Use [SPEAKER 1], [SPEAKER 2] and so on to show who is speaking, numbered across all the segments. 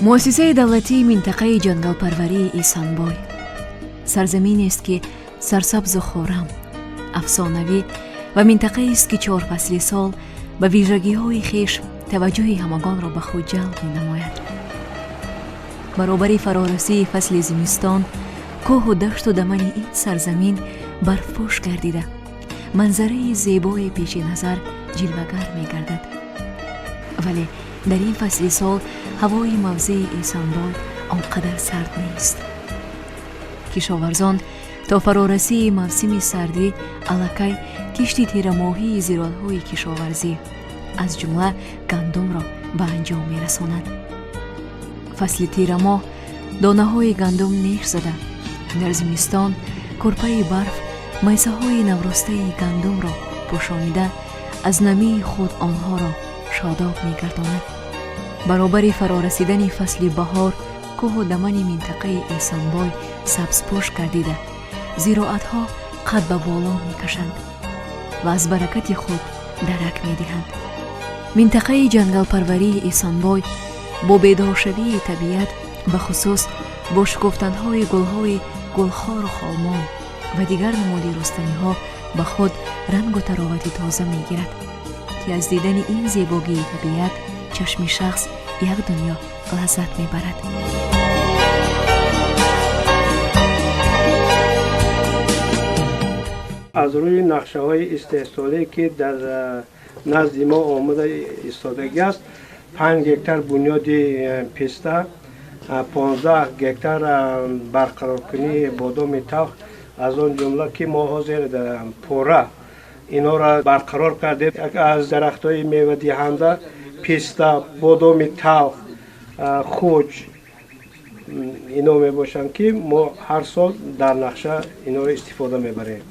[SPEAKER 1] Муассисаи давлатии минтақаи ҷангалпарварии Эсанбой сарзаминест, ки сарсабзу хуррам, афсонавӣ ва минтақаест, ки чорфасли сол ба вижагиҳои хеш таваҷҷӯҳи ҳамагонро ба худ ҷалб менамояд. Баробари фарорасии фасли зимистон, кӯҳу дашту дамани ин сарзамин барфпӯш гардида, манзараи зебои пеши назар ҷилвагар мегардад. Вале дар ин фасли сол ҳавои мавзеи Эсанбой он қадар сард нест. Кишоварзон то фарорасии мавсими сардӣ аллакай кишти тирамоҳии зироатҳои кишоварзӣ, аз ҷумла гандумро, ба анҷом мерасонад. Фасли тирамоҳ донаҳои гандум неш зада, дар зимистон кӯрпаи барф майсаҳои навростаи гандумро пӯшонида, аз намии худ онҳоро шодоб мегардонад. Баробари фарорасидани фасли баҳор, кӯҳу дамани минтақаи Эсонбой сабзпӯш гардида, зироатҳо қад ба боло мекашанд ва аз баракати худ дарак медиҳанд. Минтақаи ҷангалпарварии Эсонбой бо бедоршавии табиат, бахусус бо шукуфтанҳои гулҳои гулхору холмон ва дигар намуди рустаниҳо, ба худ рангу таровати тоза мегирад, ки аз дидани ин зебогии табиат чашми шахс як дунё лаззат мебарад.
[SPEAKER 2] Аз рӯи нақшаҳои истеҳсолӣ, ки дар назди мо омода истодагӣ аст, 5 гектар бунёди писта, 15 гектар барқароркунии бодоми талх, аз он ҷумла ки мо ҳозир пурра инҳоро барқарор кардем. Аз дарахтҳои мевадиҳанда писта, бодоми талх, хуҷ, ино мебошанд, ки мо ҳар сол дар нақша инҳоро истифода мебарем.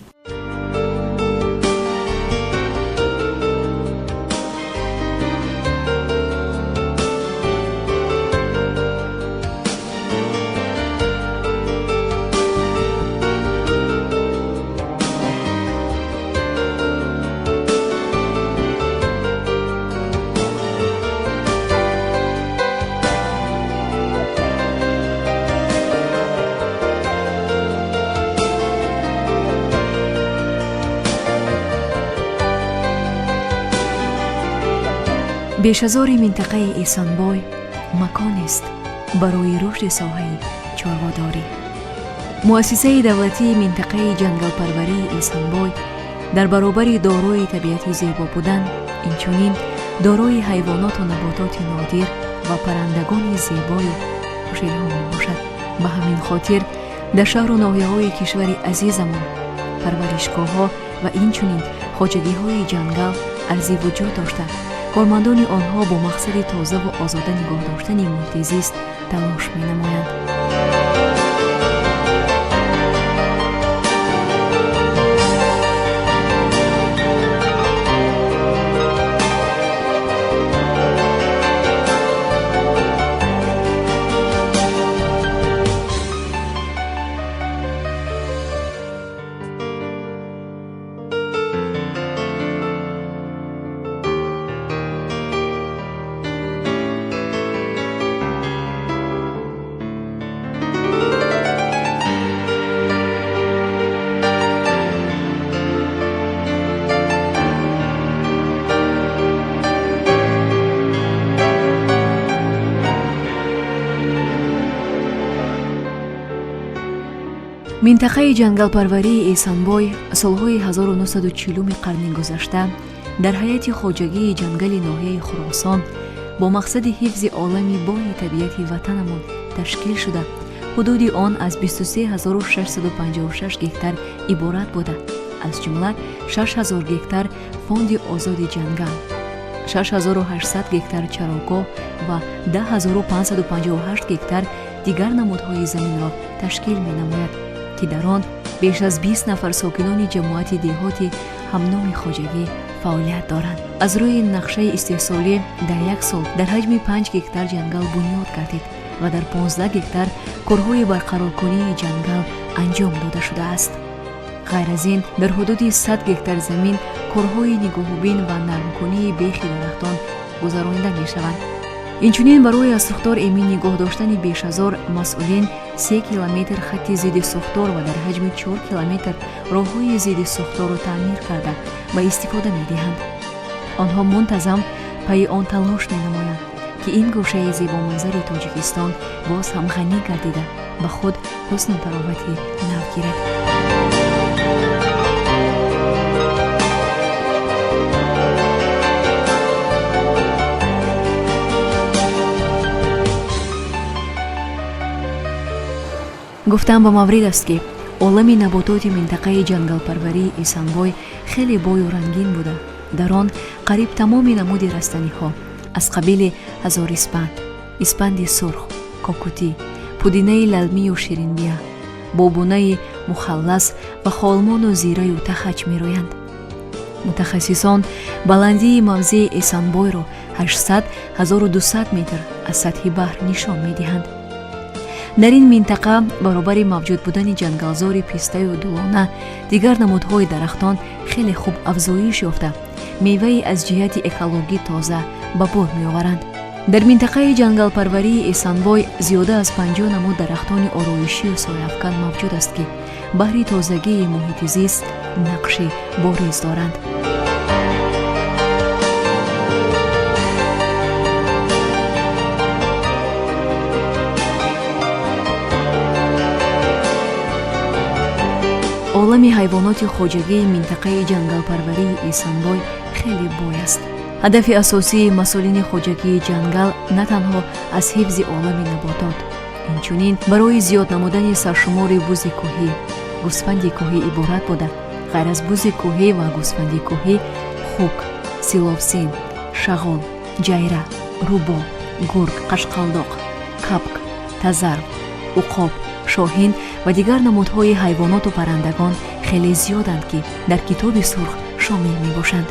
[SPEAKER 1] Бешазори минтақаи Эсонбой маконест барои рушди соҳаи чорводорӣ. Муассисаи давлатии минтақаи ҷангалпарварии Эсонбой дар баробари дорои табиати зебо будан, инчунин дорои ҳайвоноту набототи нодир ва паррандагони зебою хушилҳо мебошад. Ба ҳамин хотир дар шаҳру ноҳияҳои кишвари азизамон парваришгоҳҳо ва инчунин хоҷагиҳои ҷангал арзи вуҷуд дошта, кормандони онҳо бо мақсади тозаву озода нигоҳ доштани муҳити зист талош менамоянд. Минтақаи ҷангалпарварии Эсанбой солҳои 1940 қарни гузашта дар ҳайати хоҷагии ҷангали ноҳияи Хуросон бо мақсади ҳифзи олами бои табиати ватанамон ташкил шуда, ҳудуди он аз 23 656 гектар иборат буда, аз ҷумла 6000 гектар фонди озоди ҷангал, 6800 гектар чарогоҳ ва 10 558 гектар дигар намудҳои заминро ташкил менамояд, ки дар он беш аз 20 нафар сокинони ҷамоати деҳоти ҳамноми хоҷагӣ фаъолият доранд. Аз рӯи нақшаи истеҳсолӣ дар як сол дар ҳаҷми 5 гектар ҷангал бунёд гардид ва дар 15 гектар корҳои барқароркунии ҷангал анҷом дода шудааст. Ғайр аз ин, дар ҳудуди 100 гектар замин корҳои нигоҳубин ва нармкунии бехи дарахтон гузаронида мешаванд. Инчунин барои аз сӯхтор эмин нигоҳ доштани бешазор масъулин 3 километр хатти зидди сӯхтор ва дар ҳаҷми 4 километр роҳҳои зидди сӯхторро таъмир карда ба истифода медиҳанд. Онҳо мунтазам пайи он талош менамоянд, ки ин гӯшаи зебоманзари Тоҷикистон боз ҳам ғанӣ гардида ба худ ҳусну таровати нав гирад. Гуфтам ба маврид аст, ки олами набототи минтақаи ҷангалпарварии Эсанбой хеле бою рангин буда, дар он қариб тамоми намуди растаниҳо аз қабили ҳазориспанд, испанди сурх, кокутӣ, пудинаи лалмию ширинбия, бобунаи мухаллас ва холмону зираю тахач мероянд. Мутахассисон баландии мавзеи Эсанбойро 800-1200 метр аз сатҳи баҳр нишон медиҳанд. Дар ин минтақа баробари мавҷуд будани ҷангалзори пистаю дулона, дигар намудҳои дарахтон хеле хуб афзоиш ёфта, меваи аз ҷиҳати экологӣ тоза ба бор меоваранд. Дар минтақаи ҷангалпарварии Эсанбой зиёда аз 50 намуд дарахтони ороишию сояафкан мавҷуд аст, ки баҳри тозагии муҳити зист нақши бориз доранд. Олами ҳайвоноти хоҷагии минтақаи ҷангалпарварии Эсанбой хеле бой аст. Ҳадафи асосии масъулини хоҷагии ҷангал на танҳо аз ҳифзи олами наботот, инчунин барои зиёд намудани саршумори бузи кӯҳӣ, гӯсфанди кӯҳӣ иборат буда, ғайр аз бузи кӯҳӣ ва гӯсфанди кӯҳӣ, хук, силовсин, шағол, ҷайра, рӯбо, гург, қашқалдоқ, капк, тазарв, уқоб, шоҳин ва дигар намудҳои ҳайвоноту паррандагон хеле зиёданд, ки дар Китоби сурх шомил мебошанд.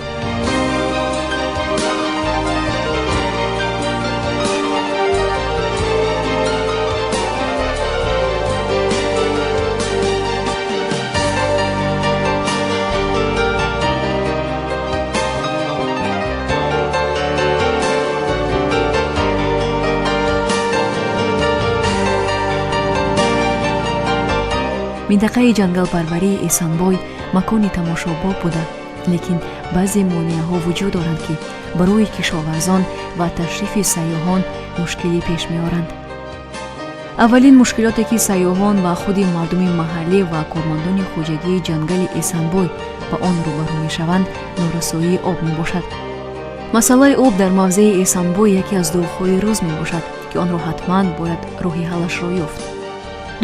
[SPEAKER 1] Минтақаи ҷангалпарварии Эсанбой макони тамошобоб буда, лекин баъзе монеаҳо вуҷуд доранд, ки барои кишоварзон ва ташрифи сайёҳон мушкилӣ пеш меоранд. Аввалин мушкилоте, ки сайёҳон ва худи мардуми маҳаллӣ ва кормандони хоҷагии ҷангали Эсанбой ба он рӯбарӯ мешаванд, норасоии об мебошад. Масъалаи об дар мавзеи Эсанбой яке аз дуғҳои рӯз мебошад, ки онро ҳатман бояд роҳи ҳаллашро ёфт.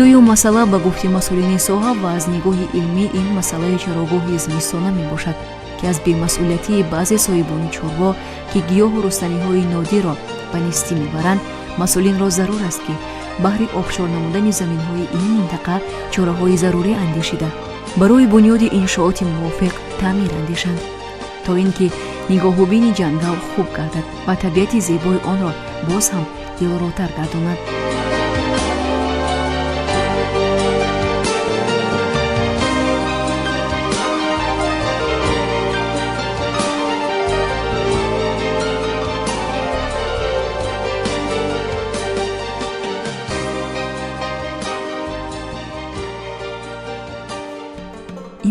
[SPEAKER 1] Дуюм масъала, ба гуфти масъулини соҳа ва аз нигоҳи илмӣ, ин масъалаи чарогоҳи зимистона мебошад, ки аз бемасъулиятии баъзе соҳибони чорво, ки гиёҳу рустаниҳои нодирро ба нестӣ мебаранд, масъулинро зарур аст, ки баҳри обшор намудани заминҳои ин минтақа чораҳои зарурӣ андешида, барои бунёди иншооти мувофиқ таъмир андешанд, то ин ки нигоҳубини ҷангал хуб гардад ва табиати зебои онро боз ҳам дилротар гардонад.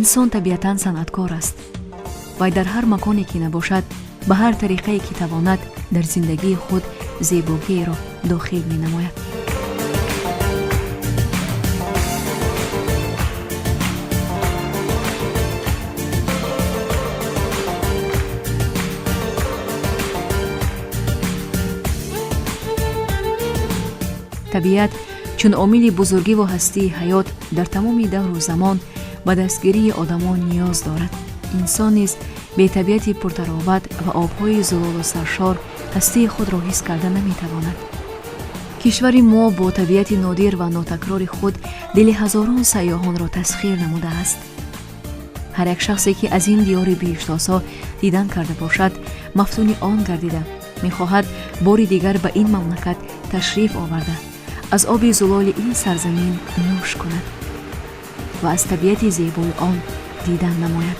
[SPEAKER 1] Инсон табиатан санъаткор аст. Вай дар ҳар маконе ки набошад, ба ҳар тариқае ки тавонад, дар зиндагии худ зебогиеро дохил менамояд. Табиат чун омили бузургиву ҳастии ҳаёт дар тамоми давру замон ба дастгирии одамон ниёз дорад. Инсон низ бетабиати пуртароват ва обҳои зулолу саршор ҳастии худро ҳис карда наметавонад. Кишвари мо бо табиати нодир ва нотакрори худ дили ҳазорон сайёҳонро тасхир намудааст. Ҳар як шахсе, ки аз ин диёри биҳиштосо дидан карда бошад, мафтуни он гардида мехоҳад бори дигар ба ин мамлакат ташриф оварда, аз оби зулоли ин сарзамин нӯш кунад ва аз табиати зебои он дидан намояд.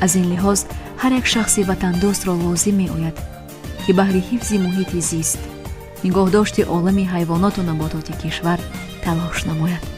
[SPEAKER 1] Аз ин лиҳоз ҳар як шахси ватандӯстро лозим меояд, ки баҳри ҳифзи муҳити зист Нигоҳдошти олами ҳайвоноту набототи кишвар талош намояд.